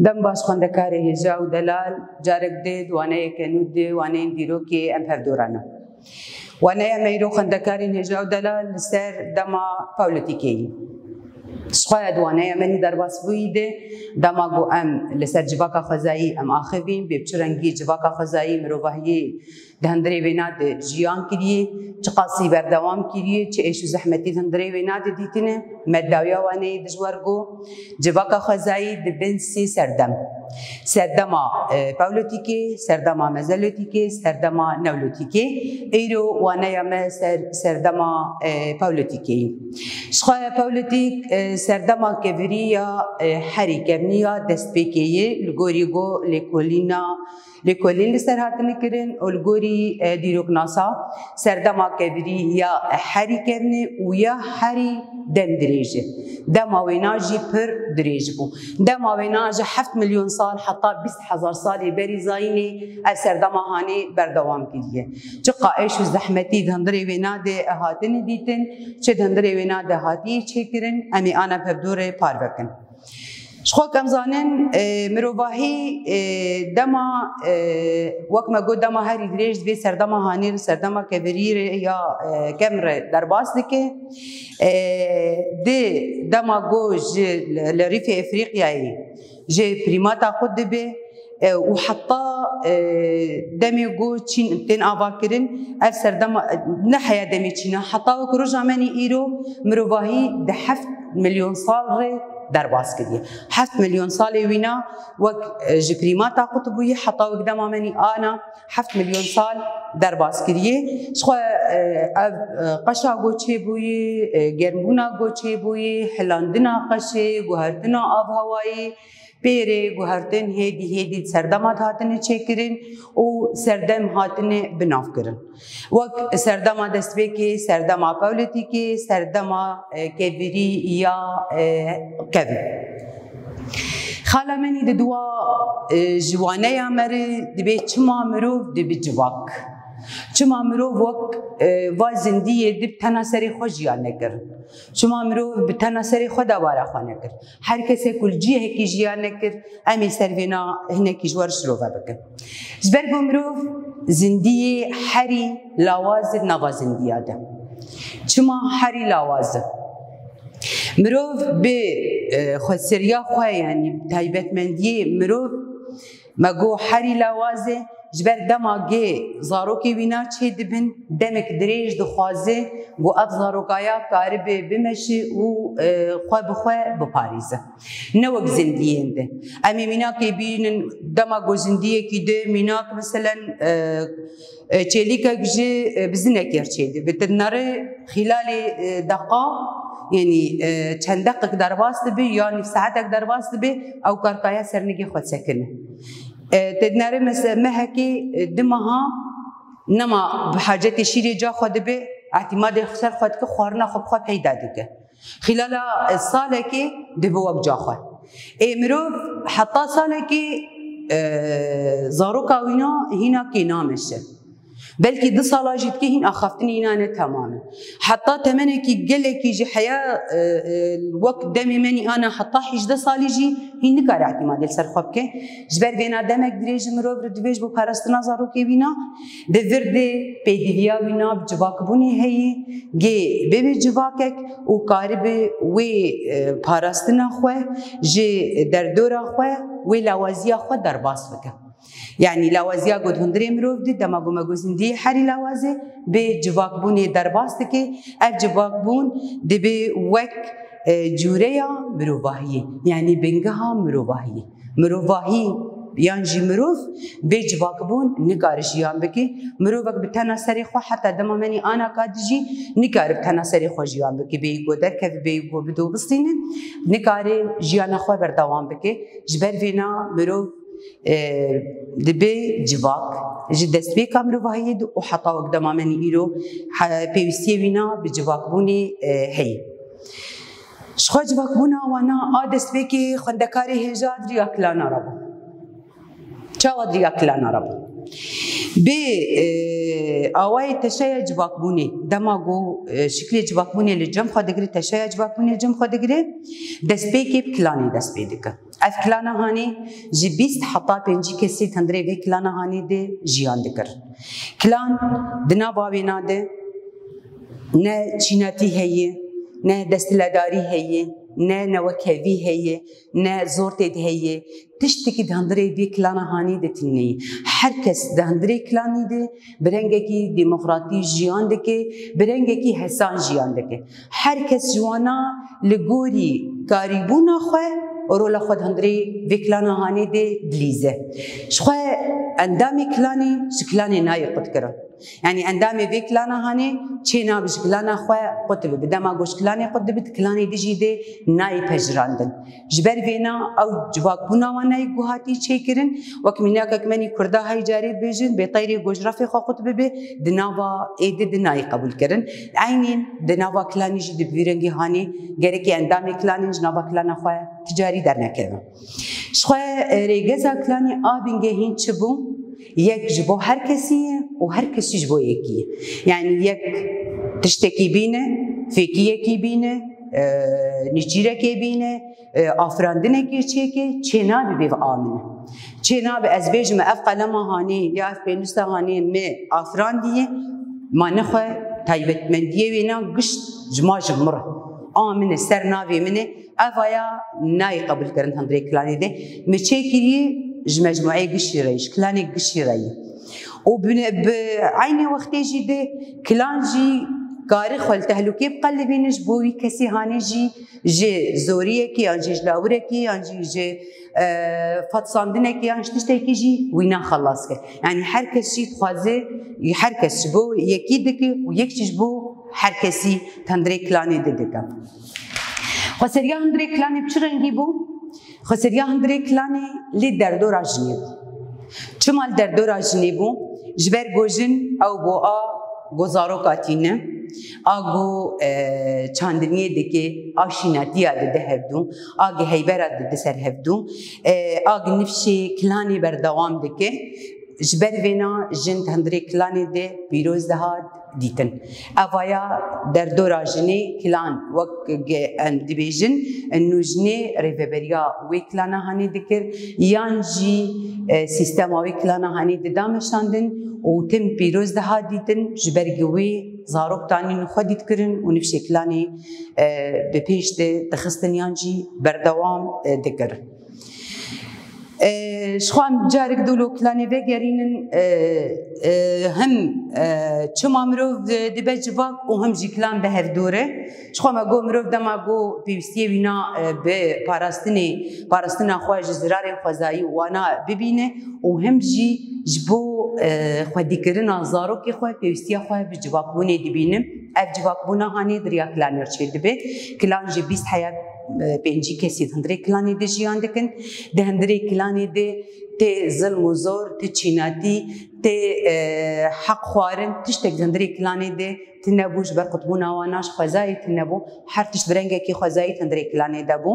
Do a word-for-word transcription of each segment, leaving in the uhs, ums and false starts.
Dem baş xwendekarê hêja û delal, carek dê di waneyeke nû dê waneyên dîrokê em hevdû re ne. Waneya me îro xwendekarên hêja û delal li ser dema polîtîkê yî. Ji xwe ya di waneya me nî derbas bûyî de dema ku em li ser civaka xwezayî em axivîn, bê bi çi rengî civaka xwezayî mirovahiyê di hundirê wêna de jiyan kiriye, çiqasî berdewam kiriye, çi êş û zehmetî di hundirê wêna de dîtine, me dawiya waneyê dijwar got, civaka xwezayî di bin sê serdem. Serdema, e, polîtîkê, serdema mezolîtîkê, serdema neolîtîkê. Îro waneya me ser, serdema, e, polîtîkê yî. Ji xwe polîtîk, e, serdema kevirî ya, e, herî kevnî ya destpêkê ye, li gorî ku lêkolîna lêkolîn li ser hatine kirin û li gorî, e, dîroknasa serdema kevirî ya herî kevnî û ya herî dem dirêj e. Dema wêna jî pir dirêj bû. Dema wêna ji heft milyon sal heta bîst hezar salê berî zayînê ev serdema hanê berdewam kiriye. Çiqa êş û zehmetî di hundirê wêna de hatine dîtin, çi di hundirê wêna de hatiye çêkirin, em ê ana bi hevdû re parve kin. Ji xwe ku em zanin, e, mirovahî, e, dema, e, wek me got, dema herî dirêj divê serdema hanê li serdema kevirî re ya, e, kevn re derbas dike. E, di dema ku ji li, li Rîfê Efrîqyayê ji prîmata xwe dibe, e, û heta, e, demê ku çîn tên avakirin, ev serdema, ne heya demê çîna, heta wek roja me nî îro mirovahî di heft milyon sal re derbas kiriye. Heft milyon salê wîna wek, e, ji prîmata qutibûyî heta wek dema me nî ana heft milyon sal derbas kiriye. Ji xwe, e, ev, e, qeşa ku çêbûyî, e, germbûna ku çêbûyî, hilandina qeşê, guhertina avhewayê, pêrê guhertin hêdî hêdî serdema hatine çêkirin û serdem hatine binavkirin. Wek serdema destpêkê, serdema polîtîkê, serdema, e, kevirî ya, e, kevn. Xala me nî di dua, e, ji waneya me re dibê çima mirov dibe civak. Çima mirov wek, e, va zindiyê di bi tena serê xwe jiyan nekirin. Çima mirov bi tena serê xwe dewara xwe nekir. Her kesek ku li cihekî jiyan nekir, em ê ser vêna hinekî ji we re şirove bikin. Ji ber ku mirov zindiyê herî lawaz e di nava zindiya de. Çima herî lawaz e? Mirov bi, e, xweseriya xwe, yanî taybetmendiyê mirov, me got herî lawaz e, ji ber dema gê zarokê wîna çêdibin, demek dirêj dixwaze ku ev zarokaya karibe bimeşe û, e, xwe bi xwe biparêze. Ne wek zindiyên din. Em ê mînakê bînin, dema ku zindiyekî di mînak, meselen, e, e, çêlîkek ji, e, bizinekê re çêdibe. Te dinere xîlalê, e, deqa, yanî, e, çend deqek derbas dibe, ya nîv saetek derbas dibe, ew kar kaya ser nigê xwe sekine. E, te dinere mese-, mehekê, e, di meha nema bi hacetê şîrê ca xwe dibe, îhtîmadê ser xwe dike, xwarina xwe bi xwe peyda dike. Xîlala, e, salekê dibe wek ca xwe. Ê mirov heta salekê, e, zaroka wîna hîna kê nameşe. Belkî du sala jî dike hîn axaftinê hîna ne temam e. Heta temenekî gelekî ji heya, e, e, wek demê me nî ana heta hejdeh salî jî hîn nikare îhtîmadê li ser xwe bike. Ji ber vêna demek dirêj ji mirov re divê ji bo parastina zarokê wîna. Di vir de pêdiviya wîna bi civakbûnê heye, gê bibe civakek û karibe wê, e, parastina xwe ji derdora xwe, wê lawaziya xwe derbas bike. Yanî lawaziya ku di hundirê mirov de, dema ku me got zindiyê herî lawaz e, bi civakbûnê derbas dike. Ev civakbûn dibe wek, e, cûreya mirovahiyê, yanî bingeha mirovahiyê. Mirovahî yan jî mirov bê civakbûn nikare jiyan bike. Mirovek bi tena serê xwe heta dema me nî ana ka dijî nikare bi tena serê xwe jiyan bike. Bêyî ku derkeve, bêyî ku bidobistîne, nikare jiyana xwe berdewam bike. Ji ber vêna mirov, e, dibe civak. Ji destpêka mirovahiyê de û heta wek dema me nî îro he-, pêwîstiyê wîna bi civakbûnê, e, heye. Ji xwe civakbûna wana a destpêkê xwendekarê hêja di riya kilana re bû. Çawa di riya kilana re bû? Bê, e, awayê teşeya civakbûnê, dema ku, e, şiklê civakbûnê li cem xwe digire, teşeya civakbûnê li cem xwe digire, destpêkê bi kilanê dest pê dike. Ev kilana hanê ji bîst heta pêncî kesî di hundirê vê kilana hanê de jiyan dikirin. Kilan di nava wêna de ne çînatî heye, ne desthiledarî heye, ne newekhevî heye, ne zor tê de heye. Tiştekî di hundirê vê kilana hanê de tune ye. Her kes di hundirê kilanî de bi rengekî demokratî jiyan dike, bi rengekî hesan jiyan dike. Her kes ji wana li gorî karîbûna xwe, rola xwe di hundirê vê kilana hanê de dilîze. Ji xwe endamê kilanê ji kilanê nayê qutkirin. Yanî endamê vê kilana hanê çê nabe ji kilana xwe qut bibe. Dema ku ji kilanê qut dibe, di kilanê dijî de nayê pejirandin. Ji ber vêna ew civakbûna wan nayê guhatî çêkirin. Wek mînakek me nî Kurda hey carê dibêjin, bê teyrê ku ji refê xwe qut bibe, di nava êdî de nayê qebûlkirin. Eynîn di nava kilanê jî di vî rengî hanê gerekê endamê kilanê ji nava kilana xwe ti carî dernekevin. Ji xwe, e, rêgeza kilanê a bingehîn çi bû? Yek ji bo her kesî ye û her kesî ji bo yekî ye. Yanî yek tiştekî bîne, fêkiyekî bîne, e, nîçîrekê bîne, e, afirandinekê çêke, çênabe bê a min e. Çênabe ez bêjim ev qelema hanê ya ev pênûsa hanê me afirandiye, ma nexwe taybetmendiyê wêna gişt ji ma ji mir e. A min e, ser navê min e, Ev aya nayê qebûlkirin hundirê kilanê de. Me çêkirî ji mecmueyê gişî re yî, ji kilanê gişî re yî. Û bi, bi eynê wextê jî de kilan jî kari xwe li tehlûkê biqelibîne, ji bo wî kesî hanê jî ji zoriyekî yan jî ji lawirekî yan jî ji, e, fetsandinekî yan ji tiştekî jî wîna xelas ke. Yanî her kes jî dixwaze, her kes ji bo yekî dike û yek jî ji bo her kesî hundirê kilanê de dike. Xweseriya hundirê kilanê bi çi rengî bû? Xweseriya hundirê kilanê li derdora jinê bû. Çima li derdora jinê bû? Ji ber ku jin ew bû a ku zaroka tîne, a ku, e, çandiniyê dike, a şînatiya dide hevdû, a ku heybera dide ser hevdû, e, a ku nifşê kilanê berdewam dike. Ji ber vêna jin di hundirê kilanê de pîroz dihat dîtin. Evaya derdora jinê kilan wek ge-, em dibêjin, nû jinê rêveberiya wê kilana hanê dikir, yan jî, e, sîstema wê kilana hanê dida meşandin û tim pîroz dihat dîtin, ji ber ku wê zarok tanîn xwedî dikirin û nifşê kilanê, e, bi pêş de dixistin yan jî berdewam, e, dikir. E, ji xwe em carek dolo kilanê vegerînin, e, e, him, e, çima mirov, e, dibe civak û him jî kilan bi hevdû re. Ji xwe me got mirov dema got pêwîstiyê wîna, e, bi parastinê, parastina xwe ji zirarên xwezayî û wana bibîne û him jî ji bo, e, xwedîkirina zarokê xwe pêwîstiya xwe bi civakbûnê dibîne. Ev civakbûna hanê di riya kilanê re çêdibe. Kilan jî bîst heya, e, pêncî kesî di hundirê kilanê de jiyan dikin. Di hundirê kilanê de tê zilm û zor, tê çînatî, tê, e, heq xwarin, tiştek di hundirê kilanê de tune bû, ji ber qutbûna wana ji xwezayê tune bû. Her tişt bi rengekî xwezayî di hundirê kilanê de bû.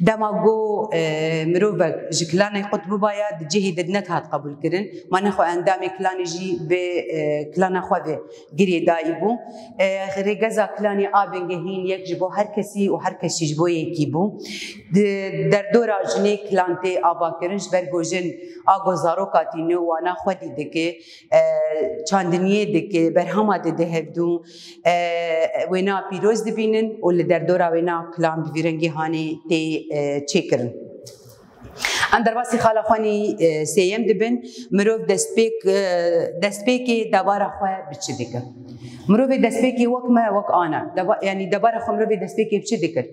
Dema ku, e, mirovek ji kilanê qut bibaya, di cihê de nedihat qebûlkirin. Ma nexwe endamê kilanê jî bi, e, kilana xwe ve girêdayî bû. E, rêgeza kilanê a bingehîn yek ji bo her kesî û her kesî ji bo yekî bû. Di derdora jinê kilan tê avakirin, ji ber ku jin a ku zaroka tîne û wana xwedî dike, e, çandiniyê dike, berhema dide hevdû, e, wêna pîroz dibînin û li derdora wêna kilan bi vî rengî hanê tê, e, çêkirin. Em derbasî xala xwe nî, e, sêyem dibin, mirov destpêk, e, destpêkê debara xwe bi çi dike? Mirovê destpêkê wek me, wek ana. Deba-, yanî debara xwe mirovê destpêkê bi çi dikir?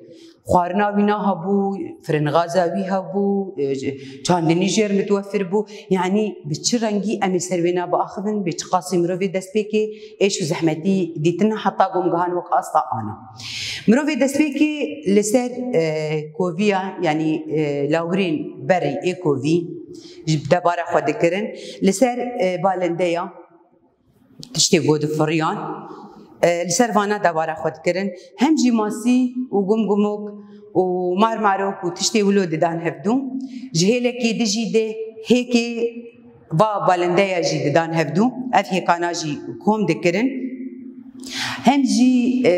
Xwarina wîna hebû, firingaza wî hebû, e, çandinî jêr mitwefir bû. Yanî bi çi rengî em ê ser wêna biaxivin, bê çiqasî mirovê destpêkê êş û zehmetî dîtin heta ku em gihan wek asta ana. Mirovê destpêkê li ser, e, koviya, yanî, e, lawirên berî ê kovî ji debara xwe dikirin. Li ser, e, balendeya tiştê ku difiriyan, e, li ser vana debara xwe dikirin. Hem jî masî û gumgumok û marmarok û tiştê wilo didan hevdû. Ji hêlekê dijî de hêkê va balendeya jî didan hevdû, ev hêkana jî kom dikirin. Hem jî, e,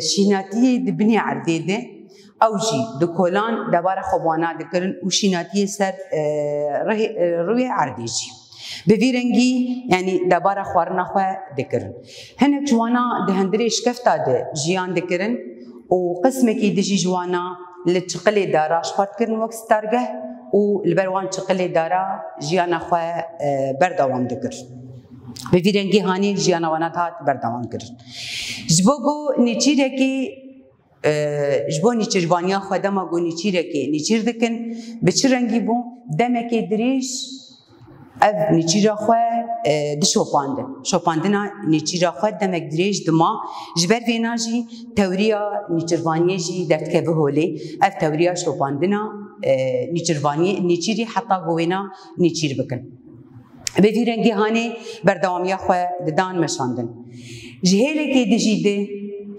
şînatiyê di binê erdê de Ew jî di kolan debara xwe bi wana dikirin û şînatiyê ser, e, rihê-, e, rûyê erdê jî. Bi vî rengî, yanî debara xwarina xwe dikirin. Hinek ji wana di hundirê şikefta de jiyan dikirin û qismekî dijî ji wana li çiqilê dara ji xwe dikirin wek stargeh û li ber wan çiqilê dara jiyana xwe, e, berdewam dikirin. Bi vî rengî hanê jiyana wana dihat berdewam kirin. Ji bo ku nêçîrekê, e, ji bo nêçîrvaniya xwe dema ku nêçîrekê nêçîr dikin, bi çi rengî bû? Demekê dirêj ev nêçîra xwe, e, dişopandin. Şopandina nêçîra xwe demek dirêj dima. Ji ber vêna jî tewriya nêçîrvaniyê jî derdikeve holê. Ev tewriya şopandina, e, nêçîrvaniyê, nêçîrî heta ku wêna nêçîr bikin. Bi vî rengî hanê berdewamiya xwe didan meşandin. Ji hêlekê dijî de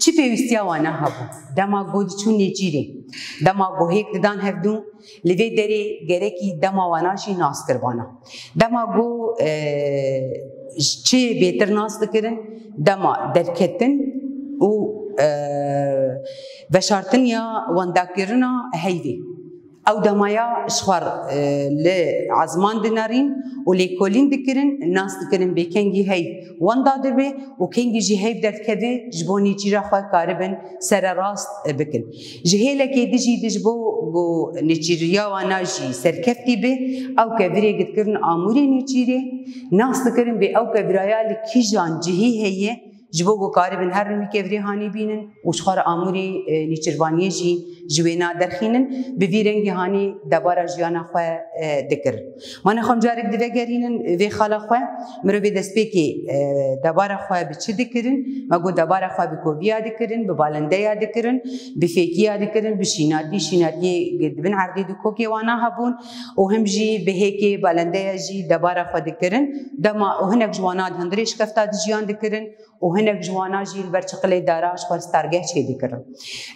çi pêwîstiya wana hebû? Dema ku diçûn nêçîrê, dema ku hêk didan hevdû, li vê derê gerekî dema wana jî nas kiribana. Dema ku, e, çi bêtir nas dikirin, dema derketin û, e, veşartin ya wendakirina heyvê. Ew demaya ji xwe, e, li ezman dinerîn û lêkolîn dikirin, nas dikirin bê kengî heyv wenda dibe û kengî jî heyv derdikeve ji bo nêçîra xwe karibin sererast bikin. Ji hêlekê dijî de ji bo ku nêçîriya wana jî serkeftî be, ew kevirê dikirin amûrê nêçîrê, nas dikirin bê ew keviraya li kîjan cihî heye, ji bo ku karibin herin wî kevirê hanê bînin û ji xwe re amûrê, e, nêçîrvaniyê jî ji wêna derxînin, bi vî rengî hanê debara jiyana xwe, e, dikirin. Ma nexwe em carek divegerînin vê xala xwe, mirovê destpêkê, e, debara xwe bi çi dikirin? Me got debara xwe bi koviya dikirin, bi balendeya dikirin, bi fêkiya dikirin, bi şînatî, şînatiyê di bin erdê di kokê wana hebûn û him jî bi hêkê balendeya jî debara xwe dikirin. Dema û hinek ji wana di hundirê şikefta dijiyan dikirin û hinek ji wana jî li ber çiqilê dara ji xwe stargeh çêdikirin.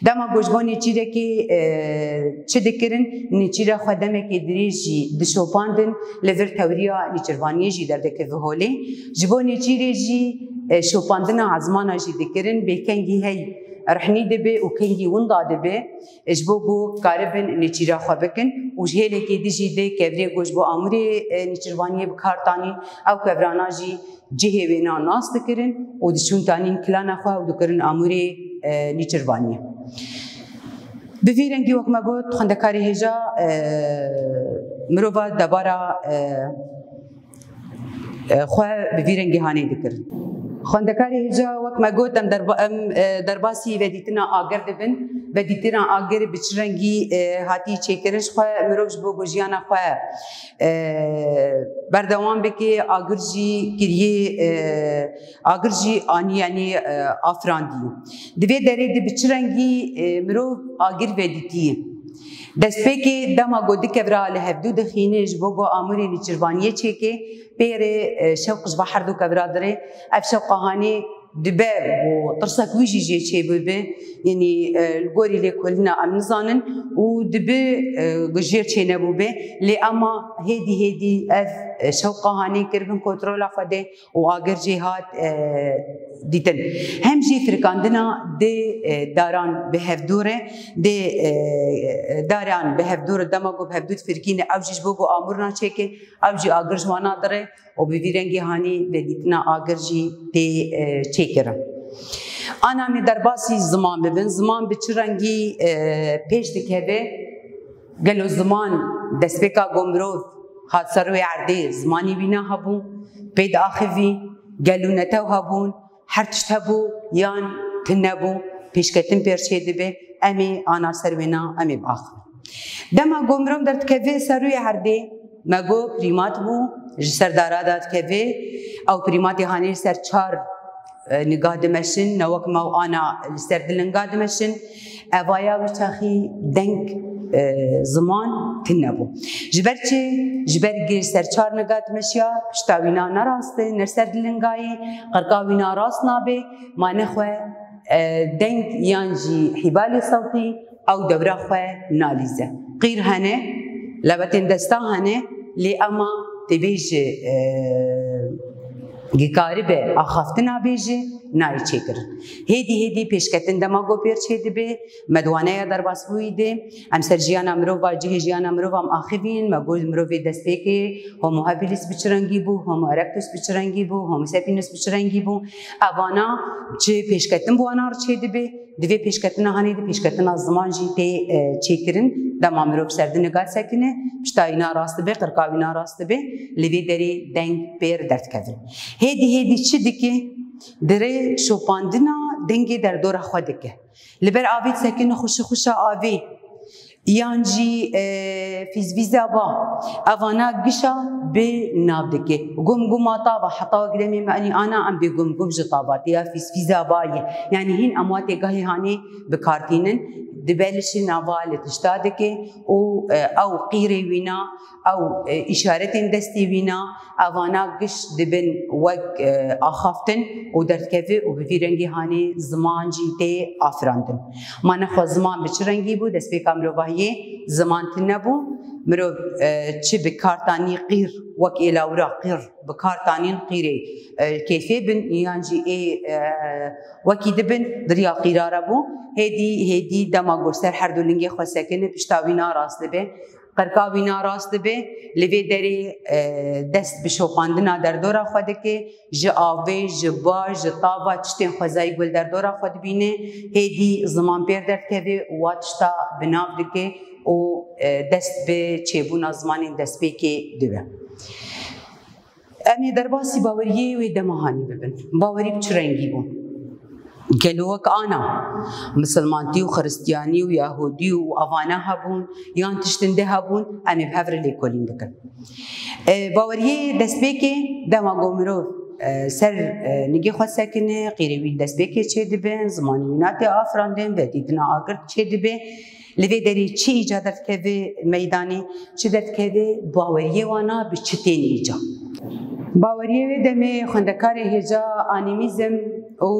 Dema ku ji bo nêçîrekê, e, çi dikirin, nêçîra xwe demekê dirêj jî dişopandin, li vir tewriya nêçîrvaniyê jî derdikeve holê. Ji bo nêçîrê jî, e, şopandina ezmana jî dikirin, bê kengî hey rihnî dibe û kengî winda dibe, e, ji bo ku karibin nêçîra xwe bikin û ji hêlekê dijî de kevirê ku ji bo amûrê, e, nêçîrvaniyê bi kar tanîn, ew kevirana jî cihê wêna nas dikirin û diçûn tanîn kilana xwe û dikirin amûrê, e, nêçîrvaniyê. Bi vî rengî wek me got, xwendekarê hêja, e, mirova debara, e, e, xwe bi vî rengî hanê dikirin. Xwendekarê hêja wek me got, em derba-, em, e, derbasî vedîtina agir dibin. Vedîtina agir bi çi rengî, e, hatî çêkirin ji xwe mirov ji bo ku jiyana xwe e, berdewam bike, agir jî kiriyê, e, agir jî anî, yanî, e, afirandî. Di vê derê de bi çi rengî, e, mirov agir vedîtî? Destpêkê dema ku du kevra li hevdû dixîne ji bo ku amûrê nêçîrvaniyê çêke, pê re, e, şewq ji va her du kevra dire. Ev şewqa hanê dibe û tirsek wî jî jê çêbibe, yanî, e, li gorî lêkolîna em nizanin û dibe, e, jêr çênebûbe, lê ema hêdî hêdî ev, e, şewqa hanê kiribin kontrola xwe de û agir jê hat, e, dîtin. Hem jî firikandina dê, e, daran bi hevdû re, dê, e, daran bi hevdû re dema ku bi hevdû difirikîne ew jî ji bo ku amûr naçêke, ew jî agir ji wana dire û bi vî rengî hanî vedîtina agir jî tê, e, çêkirin. Ana em ê derbasî ziman bibin. Ziman bi çi rengî, e, pêş dikeve? Gelo ziman destpêka ku mirov hat ser wê erdê zimanî wî ne hebû, pê diaxivî, gelo netew hebûn, her tişt hebû yan tune bû, pêşketin pêr çêdibe, em ê ana ser wêna em ê biaxivin. Dema ku mirov derdikeve ser rûyê erdê, me got prîmat bû, ji ser dara dadikeve, ew prîmatê hanê li ser çar, e, niga dimeşin, ne wek me û ana li ser du linga dimeşin. Evaya wî çaxî deng, e, ziman tune bû. Ji ber çi? Ji ber gi li ser çar niga dimeşiya, pişta wîna ne rast e, ne li ser du linga ye, qirka wîna rast nabe, ma nexwe, e, deng yan jî hîbalê sewtî ew dewra xwe nalîze. Qîr hene, lebetên desta hene, lê ema tê bêje, e, dikaribe axaftina bêje, nayê çêkirin. Hêdî hêdî pêşketin dema ku pêr çêdibe, me di waneya derbasbûyî de, em ser jiyana mirova, cihê jiyana mirova em axivîn, me got mirovê destpêkê, Homo habilis bi çi rengî bû, Homo erectus bi çi rengî bû, Homo sapinus bi çi rengî bû. Evana çi pêşketin bi wana re çêdibe, di vê pêşketina hanê de pêşketina ziman jî tê, e, çêkirin. Dema mirov ser di nigal sekine, pişta wî narast dibe, qirka wî narast dibe, li vê derê deng pêr derdikevin. Hêdî hêdî çi dike? Di rê şopandina dengê derdora xwe dike. Li ber avê disekine xuşi xuşa avê. Yan jî, e, fîzvîza ba. Evana gişa bi nav dike. Gum guma tava. Heta wek demê me anî ana em bê gum gum ji tava tê ya fîzvîza ba ye. Yanî hîn em wa têgahê hanê bi kar tînin. Dibe li şina va li tişta dike û, e, ew qîrê wîna, ew, e, îşaretên destê wîna, evana giş dibin wek, e, axaftin û derdikeve û bi vî rengî hanê ziman jî tê afirandin. Ma nexwe ziman bi çi rengî bû? Destpêka mirovahiyê ziman tune bû. Mirov, e, çi bi kartanî qîr, wek êlawira qîr, bi kartanîn qîrê, e, kêfê bin, yan jî ê, e, wekî dibin, di riya qîra re bû. Hêdî, hêdî dema ku ser her du lingê xwe sekine, pişta wî narast dibe, qirka wî narast dibe, li vê derê, e, dest bi şopandina derdora xwe dike, ji avê, ji ba, ji tava, tiştên xwezayî ku li derdora xwe dibîne, hêdî ziman pêr derdikeve û wa tişta bi nav dike û, e, dest bi çêbûna zimanên destpêkê dibe. Em ê derbasî baweriyê wê dema hanî bibin. Bawerî bi çi rengî bû? Gelo wek ana, misilmantî û xiristiyanî û yahûdî û avana hebûn, yan tiştin de hebûn, em ê bi hev re lêkolîn bikin. E, baweriyê destpêkê dema ku mirov, e, ser, e, nigê xwe sekine, qîrê wî destpêkê çêdibe, zimanê wî nate afirandin, vedîtina agirt çêdibe. Li vê derê çi îca derdikeve meydanê, çi derdikeve, baweriyê wana bi çi tên îca? Baweriyê wê demê xwendekarê hêja animîzm û,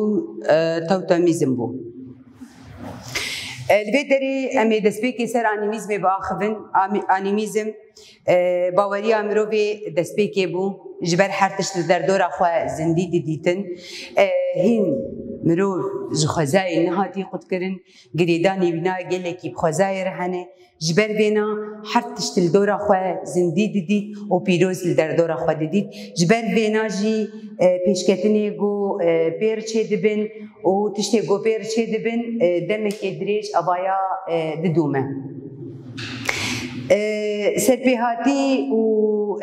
e, tewtemîzm bû. E, li vê derê em ê destpêkê ser animîzmê biaxivin. Ami-, animîzm, e, baweriya mirovê destpêkê bû. Ji ber her tişt li derdora xwe zindî didîtin. E, hîn mirov ji xwezayê nehatî qutkirin. Girêdanê wîna gelekî bi xwezayê re hene. Ji ber vêna her tişt li dora xwe zindî didît û pîroz li derdora xwe didît. Ji ber vêna jî, e, pêşketinê ku, e, pêr çêdibin û tiştê ku pêr çêdibin, e, demekê dirêj avaya, e, didome. E, serpêhatî û,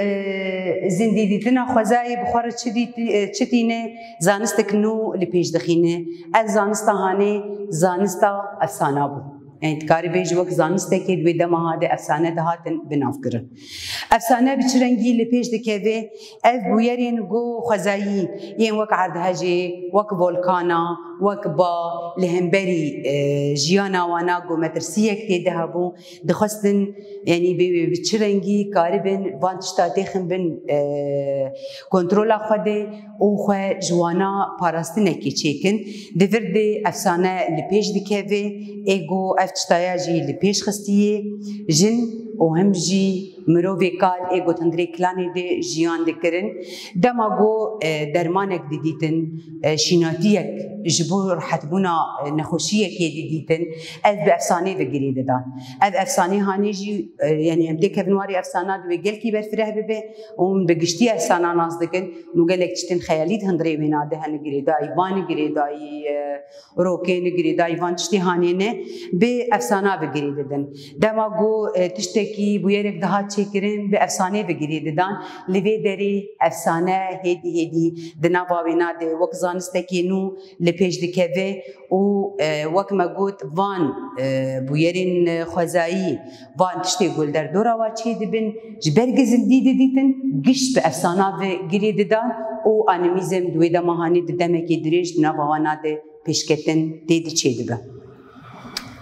e, zindîdîtina xwezayê bi xwe re çi dît-, e, çi tîne, zanistek nû li pêş dixîne. Ev zanista hanê zanista efsana bû. Yanî dikarî bêjî wek zanistekê di wê dema ha de efsane dihatin binavkirin. Efsane bi çi rengî li pêş dikeve? Ev bûyerên ku xwezayî yên wek erdhejê, wek volkana, wek ba, li hemberî, e, jiyana wana ku metirsiyek tê de hebû, dixwestin, yanî bê wê bi çi rengî karibin van tişta têxin bin, e, kontrola xwe de û xwe ji wana parastinekê çêkin. Di vir de efsane li pêş dikeve, ê ku ev tiştaya jî li pêş xistiyê, jin û him jî mirovê kal ê ku di hundirê kilanê de jiyan dikirin. Dema ku, e, dermanek didîtin, e, şînatiyek ji bo rihetbûna, e, nexweşiyekê didîtin, ev bi efsanê ve girê didan. Ev efsanê hanê jî, e, yanî em têkevin warê efsana divê gelkî berfireh bibe û hûn bi giştî efsana nas dikin. Nû gelek tiştên xeyalî di hundirê wêna de hene, girêdayî van, girêdayî, e, rokên, girêdayî van tiştê hanê ne, bi efsana ve girê didin. Dema ku, e, tiştekî bûyerek dihat çêkirin, bi efsanê ve girê didan. Li vê derê efsane hêdî hêdî di nava wêna de wek zanistekê nû li pêş dikeve û, e, wek me got, van, e, bûyerên, e, xwezayî, van tiştê ku li derdora wa çêdibin, ji ber ku zindî didîtin, giş bi efsana ve girê didan û animîzm di wê dema hanê di demekê dirêj di nava wana de pêşketin tê de çêdibe.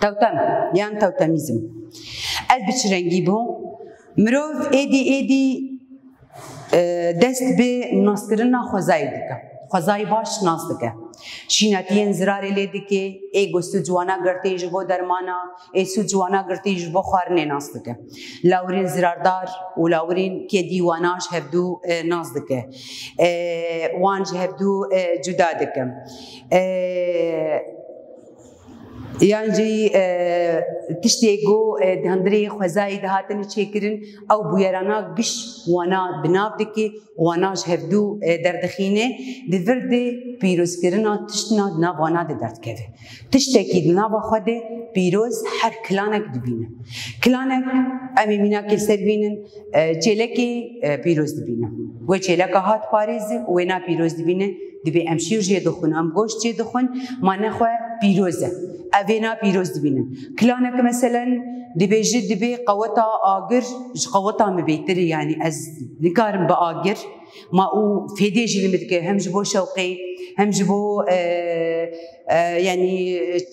Tewtem yan tewtemîzm. Ev bi çi rengî bû? Mirov êdî êdî, e, dest bi naskirina xwezayê dike. Xwezayî baş nas dike. Şînatiyên zirarê lê dike, ê ku sûc wana girtî ji bo dermana, ê sûc wana girtî ji bo xwarinê nas dike. Lawirên zirardar û lawirên kedî wana ji hevdû, e, nas dike. E, wan ji hevdû, e, cuda dike. E, Yan jî, e, tiştê ku, e, di hundirê xwezayî dihatin çêkirin, ew bûyerana giş wana bi nav dike, wana ji hevdû, e, derdixîne, di vir de pîrozkirina tiştina di nav wana de derdikeve. Tiştekî di nava xwe de pîroz her kilanek dibîne. Kilanek, em ê mînakê ser bînin, e, çêlekê, e, pîroz dibîne. Wê çêleka hat parêze û wêna pîroz dibîne. Dibê em şîr jê dixwin, em goşt jê dixwin, ma nexwe pîroz e. Ev ê na pîroz dibînin. Kilanek meselen dibêje dibê qeweta agir ji qeweta min bêtir e, yanî ez nikarim bi agir, ma û fêdê jî li min dike, hem ji bo şewqê, hem ji bo, e, e, yanî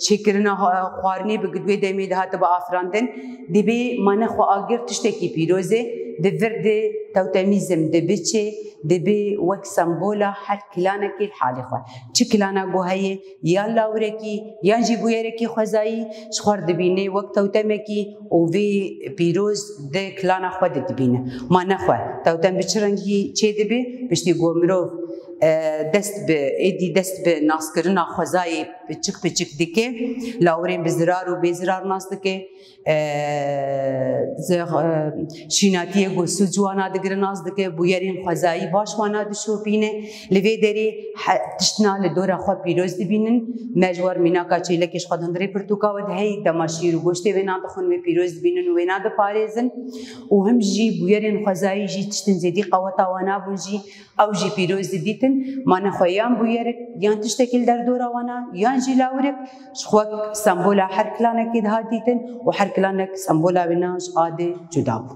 çêkirina xwarinê bi gidwê demê dihate bi afirandin. Dibê ma nexwe agir tiştekî pîroz e, di vir de tewtemîzm dibiçe, dibê wek sembola her kilanekê li halê xwe. Çi kilana ku heye, yan lawirekî, yan jî bûyerekî xwezayî, ji xwe re dibîne wek tewtemekî û vê pîroz di kilana xwe de dibîne. Ma nexwe, tewtem bi çi rengî çêdibe? Piştî ku mirov, e, dest bi, êdî dest bi naskirina xwezayê piçik piçik dike, lawirên bi zirar û bêzirar nas dike, e, ze-, e, şînatiyê ku sûc wana digire nas dike, bûyerên xwezayî baş wana dişopîne. Li vê derê he-, tiştina li dora xwe pîroz dibînin. Me ji war mînaka çêlekê ji xwe di hundirê pirtûka we de heyî dema şîr û goştê wêna dixwin, wê pîroz dibînin û wêna diparêzin. Û him jî bûyerên xwezayî jî tiştên zêdî qeweta wana bûn jî, ew jî pîroz didîtin, ma nexwe yan bûyerik, yan tiştekî li derdora wana, yan jî lawirik, ji xwe sembola her kilanekê dihat dîtin û her kilanek sembola wêna ji a de cuda bû.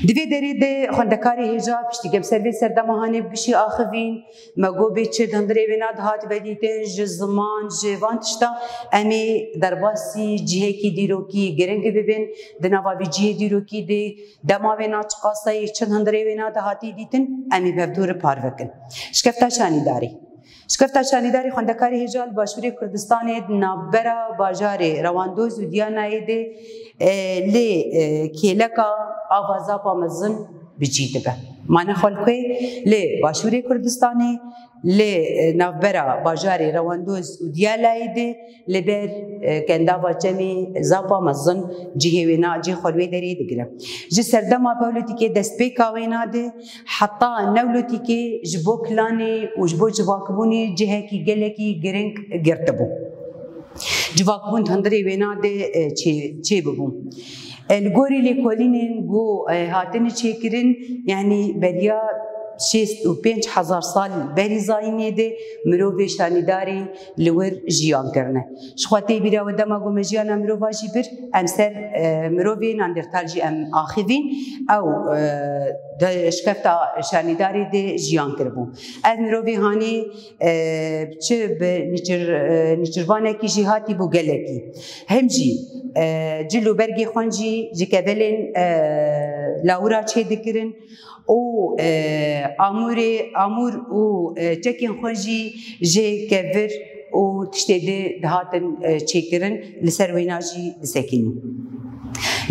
Di vê derê de xwendekarê hêja piştî ku em ser vê serdema hanê bi gişî axivîn, me got bê çi di hundirê wêna dihat vedîtin, ji ziman, ji van tişta em ê derbasî cihekî dîrokî giring bibin, di nava vî cihê dîrokî de dema wêna çiqaseyê çi di hundirê wêna de hatî dîtin, em ê bi hevdû re parve kin. Şikefta şanîdarî. Şikefta şanîdarî xwendekarê hêja li Başûrê Kurdistanê di navbera bajarê Rewandoz û Diyanayê de, e, lê, e, kêleka ava zapa mezin bi cî dibe. Ma nexwe li ku lê Başûrê Kurdistanê, lê, e, navbera bajarê Rewandoz û Diyalayê de li ber, e, kendava çemê zapa mezin cihê wêna, cihê xwe li wê derê digire. Ji serdema Pawlotîkê destpêka wêna de heta Newlotîkê ji bo kilanê û ji bo civakbûnê cihekî gelekî giring girtibû. Civakbûn di hundirê wêna de, e, çê, çêbibû. E, li gorî lêkolînên ku, e, hatine çêkirin, yanî beriya şêst û pênc hezar sal berî zayînê de mirovê şanîdarî li wir jiyan kirine. Ji xwe tê bîra we dema ku me jiyana mirova jî bir, em ser, e, mirovê Nandertal jî em axivîn, ew, e, di şikefta şanîdarî de jiyan kiribû. Ev mirovê hanê, e, çi bi nîçir-, e, nîçirvanekî jî hatî bû gelekî. Hem jî, e, cil û bergê xwe jî ji kevelên, e, lawira çêdikirin û, e, amûrê, amûr û, e, çekên xwe jî ji kevir û tiştê di dihatin, e, çêkirin, li ser wêna jî disekînin.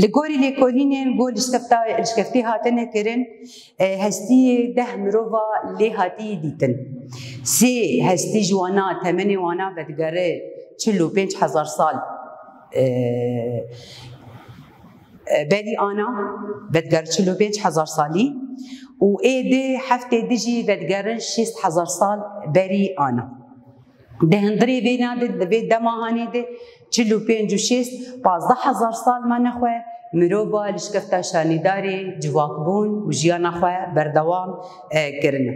Li gorî lêkolînên ku li şikefta-, li şikeftê hatine kirin, e, hestiyê deh mirova lê hatiyê dîtin. Sê hestî ji wana temenê wana vedigere çil û pênc hezar sal, e, e, berî ana, vedigere çil û pênc hezar salî û ê di heftê di jî vedigerin şêst hezar sal berî ana. Di hundirê vêna de, di vê dema hanê de çil û pênc û şêst, pazdeh hezar sal ma nexwe mirova li şikefta şanîdarê civakbûn û jiyana xwe berdewam, e, kirine.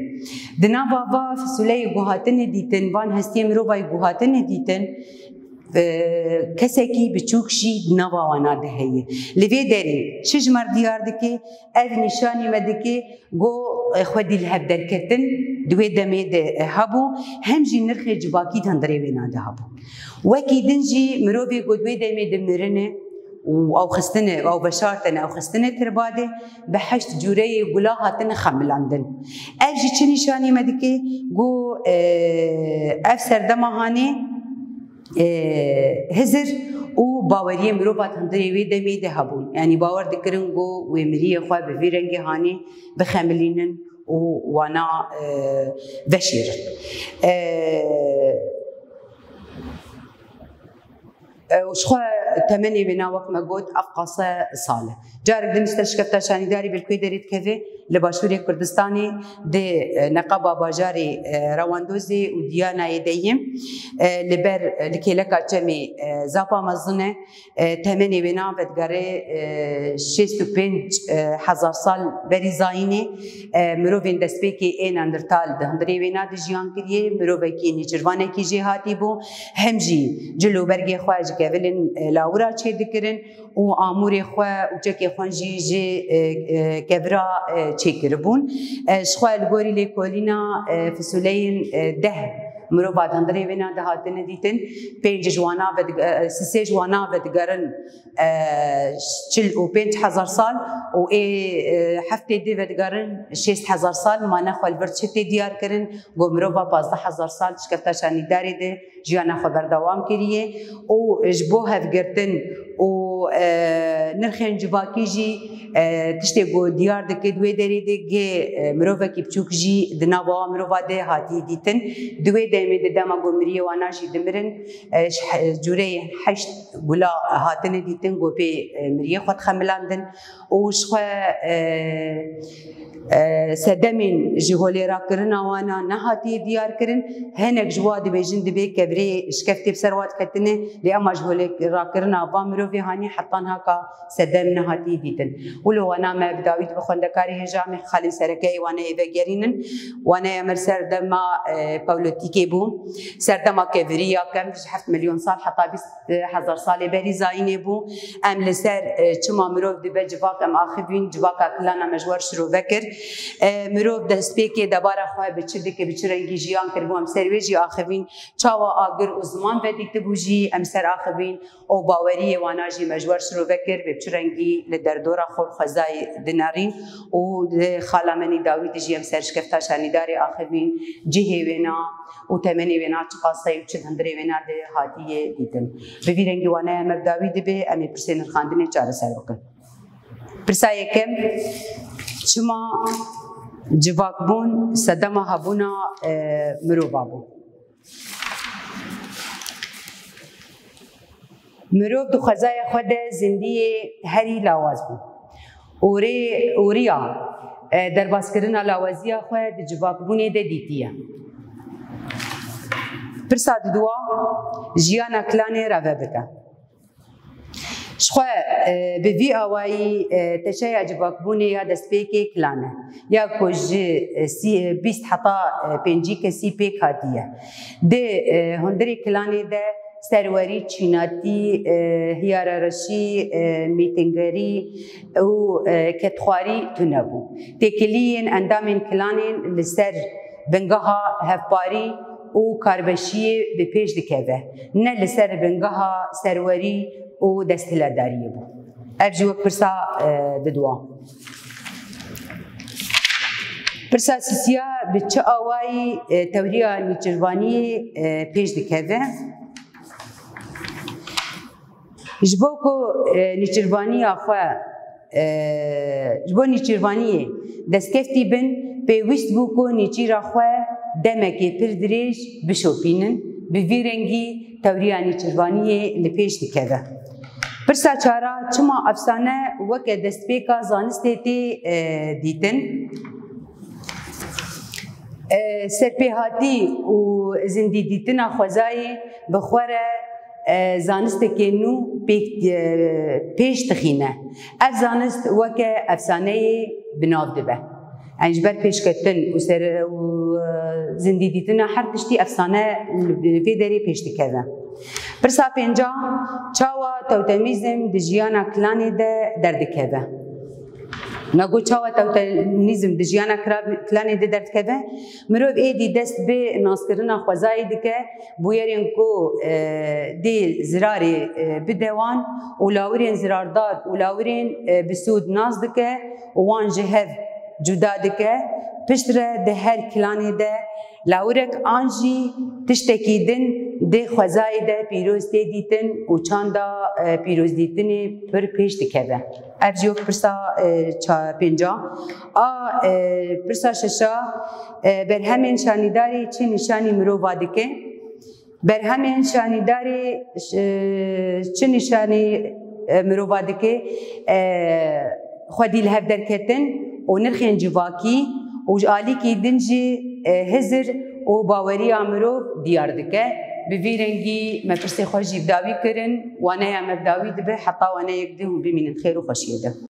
Di nava va fisuleyê guhatine dîtin, van hestiyê mirovayê guhatine dîtin, e, kesekî biçûk jî di nava wana de heye. Li vê derê çi ji me re diyar dike, ev nîşanî me dike, Go, e, xwedî li hev derketin di wê demê de, e, hebû, hem jî nirxê civakî di hundirê wêna de hebû. Wekî din jî mirovê ku di wê demê de mirine, û ew xistine, ew veşartine, ew xistine tirbadê bi heşt cûreyê gula hatine xemilandin. Ev jî çi nîşanî me dike? Ku, e, ev serdema hanê, e, hizir û baweriyê mirova di hundirê wê demê de hebûn. Yanî bawer dikirin ku wê miriyê xwe bi vî rengê hanê bixemilînin û wana, e, veşêrin. E, e, û ji xwe temenê wêna, wek me got, ev qase sal e. Carek din ji te şikefta şanîdarî bi li ku derê dikeve, li Başûrê Kurdistanê di, e, neqaba bajarê, e, Rewandozê û Diyanayê de ye, e, li ber, e, li kêleka çemê, e, zapa mezin e. E, temenê wêna vedigere, e, şêst û pênc, e, hezar sal berî zayînê, e, mirovên destpêkê ê Neandertal di hundirê wêna de jiyan kiriye, mirovekî nîçirvanekî jê hatî bû, hem jî cil û bergê xwe ji kevilên, e, lawira çêdikirin û amûrê xwe û çekê xwe jî ji, e, e, kevira, e, çêkiribûn. E, ji xwe li gorî lêkolîna, e, fisûleyên, e, deh mirova di hundirê wêna de hatine dîtin, pênc ji wana vedige-, e, sisê ji wana vedigerin, e, çil û pênc hezar sal û ê, e, heftê dî vedigerin şêst hezar sal, mane xwe li vir çi tê diyar kirin, ku mirova pazdeh hezar sal di şikefta şanîdarê de jiyana xwe berdewam kiriye û ji bo hevgirtin û, e, nirxên civakî jî, e, tiştê ku diyar dike di wê derê de gê, e, mirovekî biçûk jî di nava wan mirova de hatiye dîtin. Di wê demê de dema ku miriyê wana jî dimirin, e, ji he-, cûreyê heşt gula hatine dîtin ku pê, e, miriyê xwe dixemilandin û ji xwe, e, e, sedemên ji holê rakirina wana nehatiye diyar kirin. Hinek ji wa dibêjin dibê kevirê şikeftê bi ser wa diketine, lê ema ji holê rakirina van mirovê hanî heta niha ka sedem nehatiye dîtin. Wilo wana me bi dawî dibe xwendekarê hêja em ê xalên sereke yê waneyê vegerînin. Waneya me li ser dema, e, Pawlotîkê bû. Serdema keviriya kem ji heft milyon sal heta bîst hezar salê berî zayînê bû. Em li ser, e, çima mirov dibe civak em axivîn, civaka kilana me ji we re şirove kir. E, mirov destpêkê debara xwe bi çi dike, bi çi rengî jiyan kiribû, em ser wê jî axivîn. Çawa agir û ziman vedîtibû jî em ser axivîn û baweriyê wana jî me ji we re şirove kir, bi çi rengî li derdora xwe xwezayê dinerîn û li xala me nî dawî de jî em ser şikefta şanîdarê axivîn, cihê wêna û temenê wêna çiqas e û çi di hundirê wêna de hatiye dîtin. Bi vî rengî waneya me bi dawî dibe, em ê pirsê nirxandinê çareser bikin. Pirsa yekem, çima civakbûn sedema hebûna, e, mirova bû? Mirov di xwezaya xwe de zindiyê herî lawaz bû. Orê-, oriya, e, derbaskirina lawaziya xwe di civakbûnê de dîtiye. Pirsa diduwa, jiyana kilanê rave bike. Ji xwe, e, bi vî awayî, e, teşeya civakbûnê ya destpêkê kilan e. Ya ku ji, e, sî-, e, bîst heta, e, pêncî kesî pêk hatiye. Di, e, hundirê kilanê de serwerî, çînatî, e, hiyerarşî, e, mîtingerî û, e, kedxwarî tune bû. Têkiliyên endamên kilanên li ser bingeha hevparî û karbeşiyê bi pêş dikeve, ne li ser bingeha serwerî û desthilatdariyê bû. Ev jî wek pirsa, e, diduwa. Pirsa sisiya, bi çi awayî, e, tewriya nîçirvaniyê, e, pêş dikeve? Ji bo ku, e, nîçirvaniya xwe, e, ji bo nîçirvaniyê destkeftî bin, pêwîst bû ku nîçîra xwe demekê pir dirêj bişopînin. Bi vî rengî tewriya nîçirvaniyê li pêş dikeve. Pirsa çara, çima efsane weke destpêka zanistê tê, e, dîtin? E, serpêhatî û zindîdîtina xwezayê bi xwe re, e, zanistekê nû pêk, e, pêş dixîne. Ev zanist weke efsaneyê bi nav dibe. Yanî ji ber pêşketin û ser-, û, e, zindîdîtina her tiştî efsane li vê derê pêş dikeve. Pirsa pênca, çawa totemîzm di jiyana kilanê de derdikeve? Me got, çawa tewtenîzm di jiyana kira-, kilanê de derdikeve? Mirov êdî dest bi naskirina xwezayê dike, bûyerên ku, e, dê zirarê, e, bide wan û lawirên zirardar û lawirên, e, bi sûd nas dike û wan ji hev cuda dike. Piştre di her kilanê de lawirek an jî tiştekî din dê xwezayê de pîroz tê dîtin û çanda, e, pîrozdîtinê pir pêş dikeve. Ev jî wek pirsa, e, ça-, pênca. A, e, pirsa şeşa, e, berhemên şanîdarê çi nîşanî mirova dike? Berhemên şanîdarê, e, çi nîşanî, e, mirova dike? E, xwedî li hev derketin û nirxên civakî û ji alîkî din jî, e, hizir û baweriya mirov diyar dike. Bi vî rengî me pirsê xwe jî bi dawî kirin. Waneya me bi dawî dibe heta waneyek din hûn bimînin xêr û xweşiyê de.